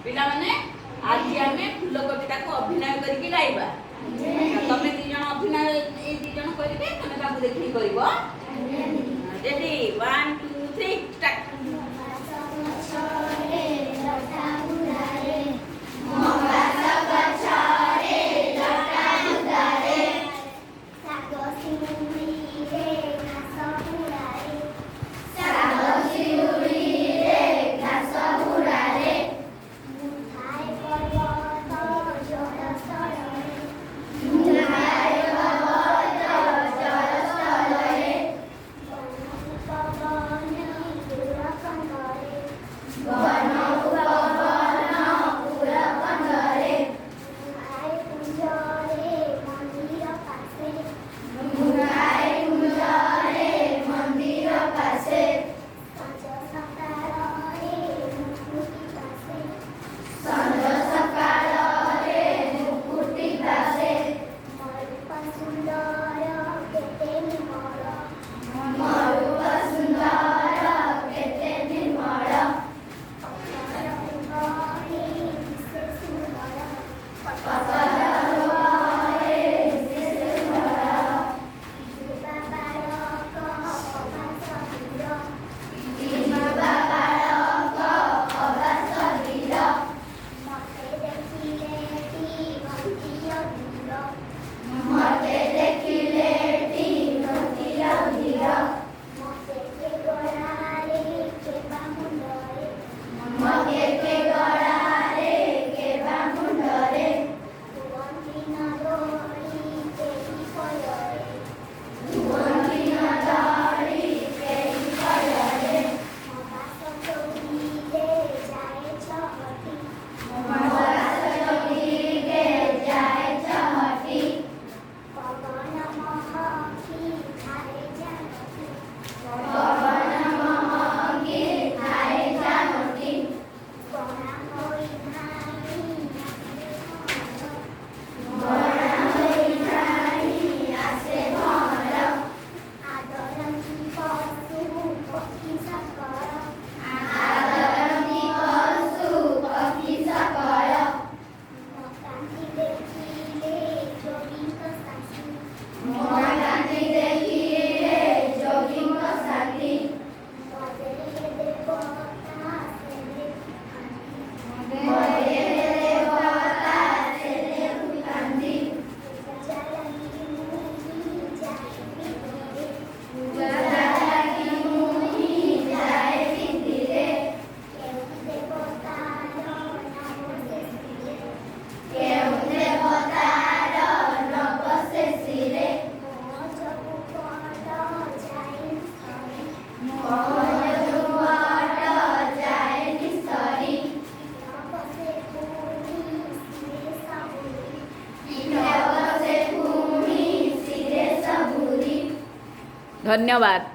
ପିଲାମାନେ, ଆଜି ଆମେ ଫୁଲ କବିତାକୁ ଅଭିନୟ କରିକି ଗାଇବା। ତମେ ଦି ଜଣ ଅଭିନୟ, ଏଇ ଦି ଜଣ କରିବେ, ତମେ ତାକୁ ଦେଖିକି କରିବ। Ready, one, two, three, start. ଗଛରେ ଲଟା ବୁଦାରେ। ଗଛରେ ଲଟା ବୁଦାରେ। ଶାଗ ଶିଉଳିରେ ଘାସ ହୁଡ଼ାରେ। ଶାଗ ଶିଉଳିରେ ଘାସ ହୁଡ଼ାରେ। ମୁଁ ଥାଏ ପର୍ବତ ଜଳସ୍ଥଳରେ। ମୁଁ ଥାଏ ପର୍ବତ ଜଳସ୍ଥଳରେ। ବନ ଉପବନ କୁଳ କନ୍ଦରେ। ବନ ଉପବନ କୁଳ କନ୍ଦରେ। ମୁଁ ଥାଏ କୁଞ୍ଜରେ ମନ୍ଦିର ପାଶେ। ମୁଁ ଥାଏ କୁଞ୍ଜରେ ମନ୍ଦିର ପାଶେ। ସଞ୍ଜ ସକାଳରେ ମୁକୁଟି ବାସେ। ସଞ୍ଜ ସକାଳରେ ମୁକୁଟି ବାସେ। ମୋ ରୂପ ସୁନ୍ଦର କେତେ ନିର୍ମଳ। ମୋ ରୂପ ସୁନ୍ଦର କେତେ ନିର୍ମଳ। ପଥର ଉପରେ ଦିଶେ ସୁନ୍ଦର। ପଥର ଉପରେ ଦିଶେ ସୁନ୍ଦର। ଯୁବା ବାଳକ ଅବା ଶରୀର। ଯୁବା ବାଳକ ଅବା ଶରୀର। ମତେ ଦେଖିଲେ ଟିହନ୍ତି ଅଧୀର। ମତେ ଦେଖିଲେ ଟିହନ୍ତି ଅଧୀର। ମତେ କେ ଗଳାରେ କେବା ମୁଣ୍ଡରେ। ମତେ କେ ଗଳାରେ କେବା ମୁଣ୍ଡରେ। ହୁଅନ୍ତି ନ ଦୋଳି କେହି ପୟରେ। ହୁଅନ୍ତି ନ ଦଳି କେହି ପୟରେ। ମୋ ବାସ ଚଉକିରେ ଯାଏ ଚହଟି। ମୋ ବାସ ଚଉକିରେ ଯାଏ ଚହଟି। ପବନ ମହକି ଥାଏ ଜାନଟି। ପବନ ମହକି ଥାଏ ଜାନଟି। ବଣା ହୋଇ ଧାଇଁ ଆସେ ଭଅଁର। ବଣା ହୋଇ ଧାଇଁ ଆସେ ଭଅଁର। ଆଦରନ୍ତି ପଶୁ ପକ୍ଷୀ ସକଳ। ଆଦରନ୍ତି ପଶୁ ପକ୍ଷୀ ସକଳ। ମୋ କାନ୍ତି ଦେଖିଲେ ଯୋଗୀଙ୍କ ଶାନ୍ତି। ମୋ କାନ୍ତି ଦେଖିଲେ ଯୋଗୀଙ୍କ ଶାନ୍ତି। ମୋ ଦେହେ ଦେବତା ସେ ଦେଖୁଥାନ୍ତି। ମୋ ଦେହେ ଦେବତା ସେ ଦେଖୁଥାନ୍ତି। ପୂଜା ଲାଗି ମୁଁ ହିଁ ଯାଏ ବିଧିରେ। ପୂଜା ଲାଗି ମୁଁ ହିଁ ଯାଏ ବିଧିରେ। କେଉଁ ଦେବତାର ନାମ ସେ ଶିରେ। କେଉଁ ଦେବତାର ନବ ସେ ଶିରେ। ମୋ ଯୋଗୁ ପଟ ଯାଏନି ସରି। ମୋ ଯୋଗୁ ଯାଏନି ସରି। କୀଟ ବସେ ପୁଣି ଶିରେ ସବୁରି। କୀଟ ବସେ ପୁଣି ଶିରେ ସବୁରି। ଧନ୍ୟବାଦ।